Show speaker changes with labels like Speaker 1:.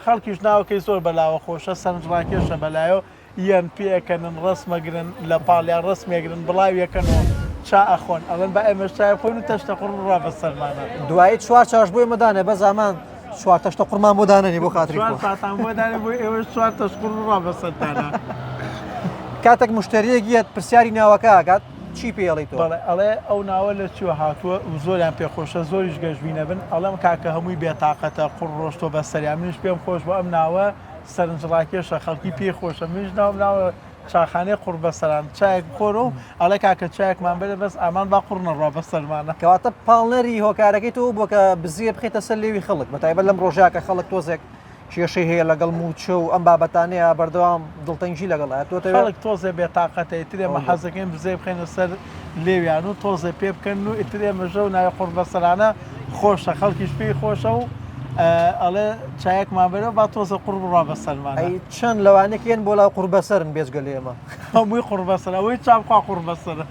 Speaker 1: خەڵکیش ناوەکەی زۆر بەلاوە خۆشە سەرنجڕاکێشە بەلایەوە یەن پێئەکەنن ڕەسمەگرن لە پاڵیا ڕەسمێگرن بڵاویەکەنەوە چا ئەخۆن ئەڵێن با ئێمەش چای بخۆین و تەشتە قوڕ بڕوا بەسەرمانا.
Speaker 2: دوایی چوار چاش بۆ ئێمە دانێ بەس ئامان چوار تەشتە قوڕمان بۆ دانەنی بۆ خاتری
Speaker 1: چوار چاتان بۆ دانێ بۆ ئێوەش چوار تەشت قوڕ بڕوا بەسەرتانا.
Speaker 2: کاتێک مشتەریەک یەت پرسیاری ناوەکە ئەکات چی پێ ئەڵێی تۆ؟
Speaker 1: بەڵێ ئەڵێ ئەو ناوە لە چیوە هاتووە و زۆریان پێ خۆشە زۆریش گەشبینە بن ئەڵێم کاکە هەمووی بێتاقەتە قوڕ ڕۆشتوە بەسەریا منیش پێم خۆش بوو ئەم ناوە سەرنجڕاکێشە خەڵکی پێی خۆشە منیش ناوم ناوە چاخانەی قوڕبەسەران چایەک بخۆرەوە و ئەڵێ کاکە چایەکمان بەرە بەس ئامان با قوڕ نەڕوا بەسەرمانە.
Speaker 2: کەواتە پاڵنەری هۆکارەکەی تۆ بووە کە بزیە بخەیتە سەر لێوی خەڵک بەتایبەت لەم ڕۆژەیا کە خەڵک تۆزێک کێشەی هەیە لەگەڵ مووچە و ئەم بابەتانەیە بەردەوام دڵتەنگی لەگەڵایە تۆ تەوێ
Speaker 1: خەڵک تۆزێ بێتاقەتە ئیتر ئێمە حەزەکەین بزێ بخەینە سەر لێویان و تۆزێ پێ بکەن و ئیتر ئێمە ژەو ناوی قوڕبەسەرانە خۆشە خەڵکیش پێی خۆشە و ئەڵێ چایەکمان بەرەوە با تۆزە قوڕ بڕوا بەسەرمانە.
Speaker 2: ئەی چەند لەوانەیە کە یەن بۆ لاو قوڕبەسەرن بێجگە لە ئێمە.
Speaker 1: هەمووی قوڕبەسەرە ئەوەی چا بخوا قوڕبەسەرە.